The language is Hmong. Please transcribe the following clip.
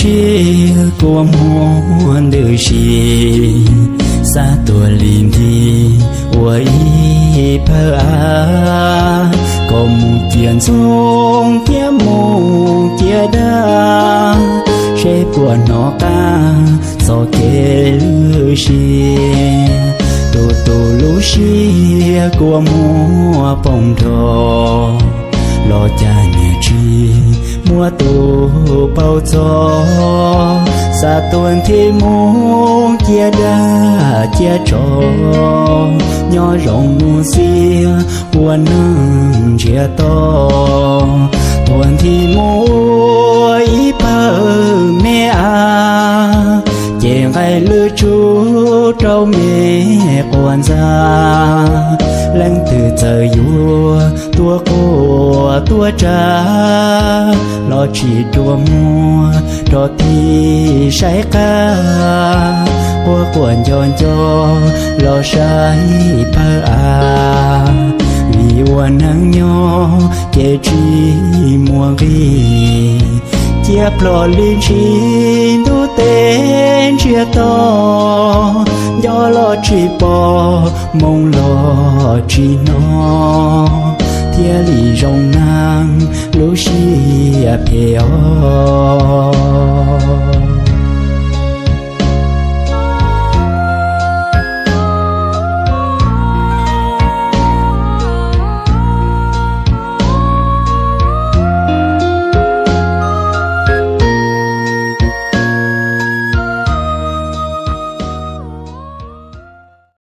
Siab kua muag ntws si, xav tuaj li nthi ua ib pawg av, kom mus ciam ntxoov thiab mus ciam dag, seb puas hnov qab txoj kev lwj si. Tus tus lub siab kua muag poob nrho, los cas niam tsis muab tus paub txog. Xav tuaj nthi mus ciam dag ciam tso, nyob zoo mus xiab ua neej ntsiag to. Tuaj nthi mus ua ib pawg me av, ces nqaij lwj tsuj rau me quas ntxa. Leej twg txawm yuav tuaj quaj tuaj tsa, los tsis rua muag rov tig saib qab, quaj quaj nco nco los saib pawg av. Vim ua neej nyob ces tsis muaj nqis, ciaj plho li ntsis ntuj teb ntsiag to, nco los tsis pom, moo los tsis hnov, thiaj li zoo neeg lub siab phem os.